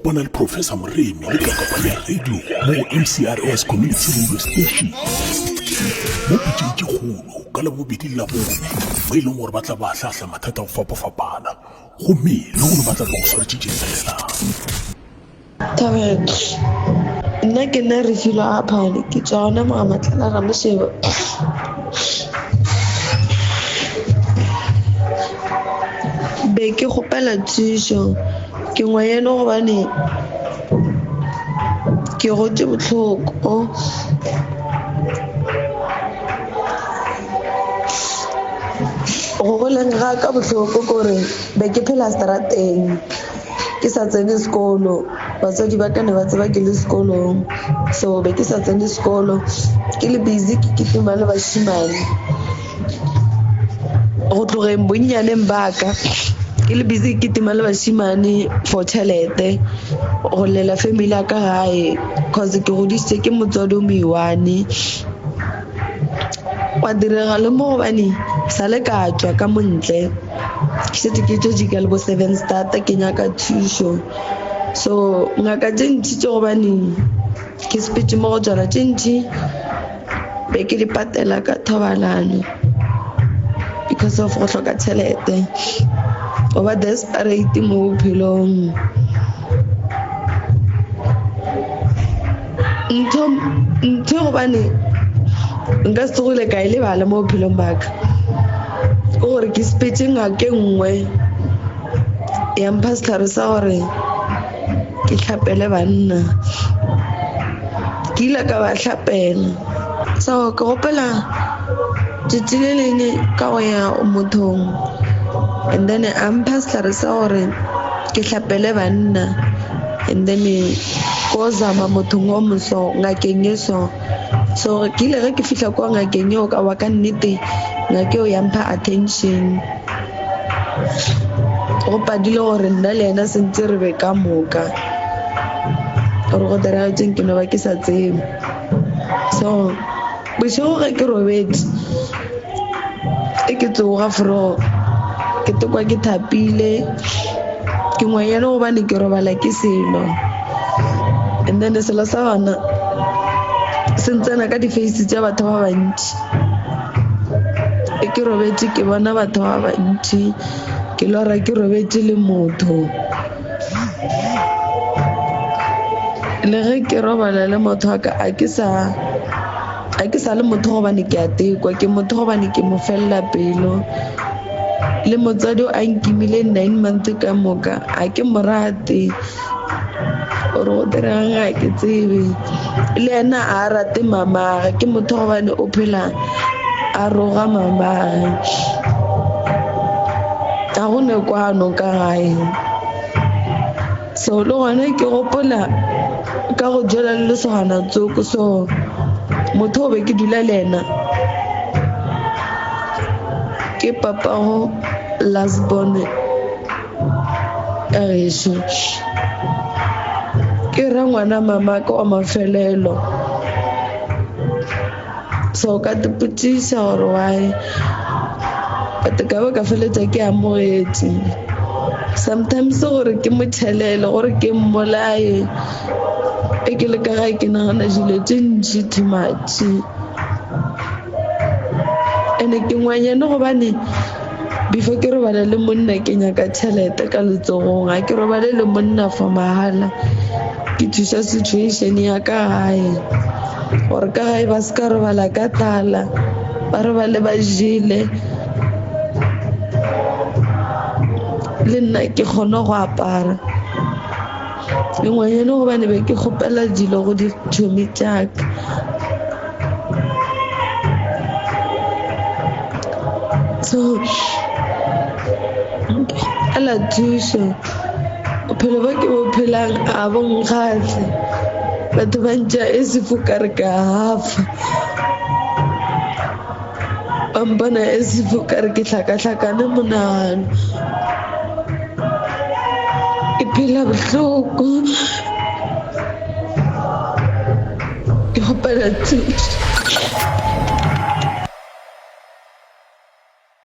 Kopana le Professor Moremi le Kakapa ya Radio mo go MCRS Community Radio Station mo pitšeng tše kgolo ka Labobedi le Labone mo e leng gore ba tla ba ahlaahla mathata a go fapafapana gomme le gore ba tla ba go swaretše tše fela. Thabelo, Nna ke nna Refilwe Aphane, ke tšwa gona mo Ga-Matlala Ramoshebo. Be ke kgopela thušo, ke ngwanyana gobane ke gotše bohloko. Go goleng ga ka bohloko ke gore be ke phela seterateng. Ke sa tsene sekolo, batswadi ba ka ne ba tseba ke le sekolong. So be ke sa tsene sekolo, ke le busy ke kitima le bašemane. Go tlogeng bonnyaneng ba ka, ke le busy ke kitima le bašemane for tšhelete, go llela family ya ka gae cause ke godišitše ke motswadi o mo-one. Gwa direga le mo gobane sa le ka tšwa ka mo ntle. Ke šetše ke tšwetše ka le bo seven start ke nyaka thušo. So ngaka tše ntši tše gobane ke sepetše mo go tšona tše ntši be ke di patela ka thobalano because of go hloka tšhelete. O ba desperate mo bophelong. Ntho ntho gobane nka se tsogile ka e lebala mo bophelong ba ka ke gore ke sepetse ngaka e nngwe ya mpha setlhare sa gore ke hlapele banna ke ile ka ba hlapela so ke gopela tšatši le lengwe ka go ya mothong and then a mpha setlhare sa gore ke hlapele banna and then ko zama mothong o moso ngakeng e so so ke ile ge ke fihla kwa ngakeng eo ka wa ka nnete ngake eo ya mpha attention go padile gore nna le yena sentse re be ka moka gore go diragetseng ke no ba ke sa tsebe so bošego ge ke robetše e ke tsoga fro ke tokwa ke thapile ke ngwanyana gobane ke robala ke selo and then selo sa gona se ntsena ka di-face tša batho ba bantši e ke robetše ke bona batho ba bantši ke lora ke robetše le motho le ge ke robala le motho wa ka a ke sa a ke sa le motho gobane ke a tekwa ke motho gobane ke mo felela pelo le motswadi a nkimile nine month ka moka a ke mo rate gore go diregang ga ke tsebe le yena a rate mamage ke motho gobane o phela a roga mamage ga go ne kwano ka gae So le gona ke gopola ka go jela le lesogana tsoko so motho o be ke dula le yena ke papago last born ya gešo ke ra ngwana mamaka wa mafelelo So ka tipotšiša gore why but ka ba ka feletša ke amogetše sometimes gore ke mo tšhelele gore ke mmolaye e ke le ka gae ke nagana dilo tše ntši too much ene ke ngwanyane gobane before ke robala le monna ke nyaka tšhelete ka letsogong ga ke robale le monna for mahala ke thuša situation ya ka gae gore ka gae ba se ka robala ka tlala ba robale ba jele le nna ke kgone go apara lengwanyane gobane be ke kgopela dilo go ditšhomi tšaka so ela thušo bophelo bo ke bo phelang a bo nkgahle batho ba ntša e sefo ka re ka hafa ba mpona e sefo ka re ke hlakahlakane monagano ke phela bohloko ke kgopela thušo.